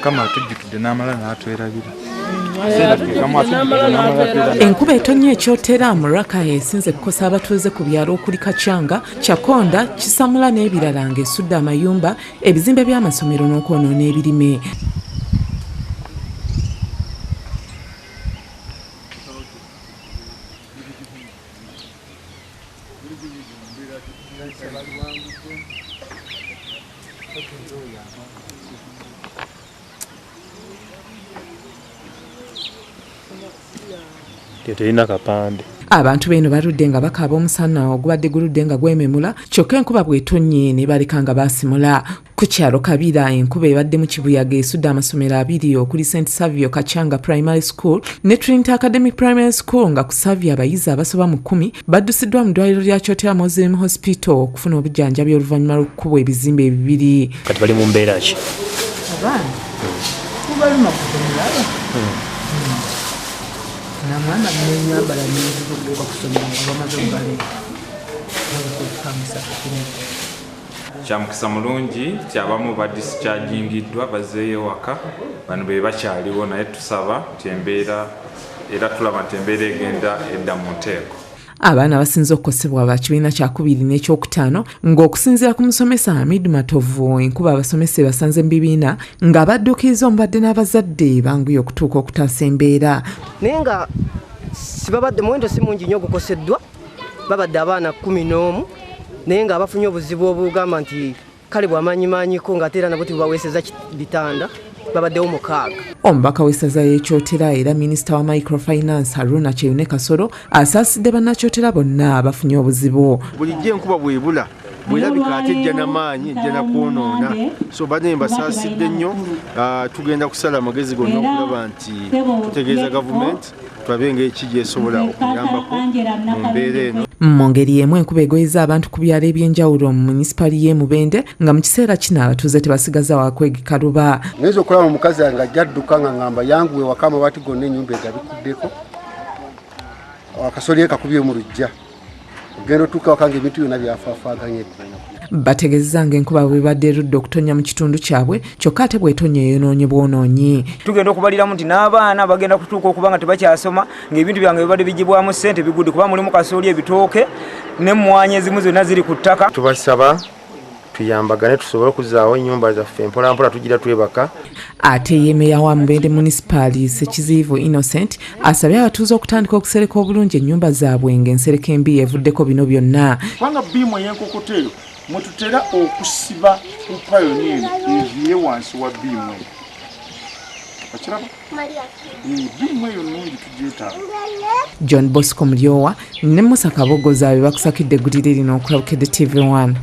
Mukama atujjukidde n'amala n'atwerabira. Enkuba etonnya ekyotera mu Rakai esinze kukosa abatuuze ku byalo okuli Kacyanga, Kyakonda, Kisamula n'ebirala ng'esudde amayumba, ebizimbe by'amasomero n'okwonoona ebirime. Terina kapande. Abantu beeno baludde nga bakaaba omusana ogubadde guludde nga gwememula kyokka enkuba bw'etonnye ne baleka nga baasimula. Ku kyalo Kabira enkuba ebaddemu kibuyaga esudde amasomero abiri okuli St Savio Kachanga Primary School ne Trinity Academy Primary School nga ku Savio abayizi abasoba mu kkumi baddusiddwa mu ddwaliro lya Kyotera Muslim Hospital okufuna obujjanjabi oluvannyuma lw'okukubwa ebizimbe ebibiri. Kati bali mu mbeera ki? Abaana kubaluma kutemulaba namwana nenyambala nenziza okutuuka ku ssomero nga bamaze okubaleeta Kyamukisa mulungi nti abamu badisikyajingiddwa bazzeeyo ewaka, bano be bakyaliwo naye tusaba nti embeera era tulaba nti embeera egenda edda mu nteeko. Abaana abasinze okukosebwa ba kibiina kyakubiri n'ekyokutaano ng'okusinziira ku musomesa Hamid Matovu enkuba abasomesa ebasanze mu bibiina ng'abadduukiriza omubadde n'abazadde banguye okutuuka okutaasa embeera. Naye nga sibabadde muwendo si mungi nnyo ogukoseddwa, babadde abaana 11 naye nga abafunye obuzibu obugamba nti kale bwamanyimaanyiko ng'ate era nabo tebubaweeseza bitanda babaddewo 6. Omubaka w'essaza y'e Kyotera era minisita wa microfinance Haruna Kyeyune Kasolo asaasidde bannakyotera bonna abafunye obuzibu. Bulijjo enkuba bw'ebula bw'erabika ate ejja n'amaanyi ejja na kwonoona, so banne mbasaasidde nnyo. Tugenda kusala amagezi gonna okulaba nti tutegeeza gavumenti tulabe ng'eki gyesobola okuyambako mu mbeera eno. Mu ngeri y'emu enkuba egoyeza abantu ku byalo eby'enjawulo mu munisipaali y'e Mubende nga mu kiseera kino abatuuze tebasigaza wakwegeka luba. Ngenza okulaba omukazi nga ajja adduka nga ngamba yanguwe waka amabaati gonna ennyumba egabikuddeko, akasolya kakubye mu luggya, ogenda otuuka waka ng'ebintu byonna byafaafaaganye. Bategeezezza ng'enkuba bw'ebadde erudde okutonnya mu kitundu kyabwe kyokka ate bw'etonnya eyonoonye bwonoonyi. Tugenda okubaliramu nti n'abaana bagenda kutuuka okuba nga tebakyasoma ng'ebintu byange bibadde bigibwamu ssente bigudde kuba mulimu kasooli, ebitooke n'emmwanyi ezimu zonna ziri ku ttaka. Tubasaba tuyambagane tusobole okuzzaawo ennyumba zaffe mpola mpola tugira twebaka. Ate ye meeya wa Mubende Munisipaali Ssekiziyivu Innocent asabye abatuuze okutandika okusereka obulungi ennyumba zaabwe ng'ensereka embi evuddeko bino byonna. Kubanga bbiimu ey'enkokota eyo mwe tutera okusiba ku payoni eno eviire wansi wa bbiimu eyo. Okiraba? Bbiimu eyo nnungi tugyetaaga. John Bosco Mulyowa ne Musa Kabogoza be bakusakidde eggulire lino okulabukidde TV1.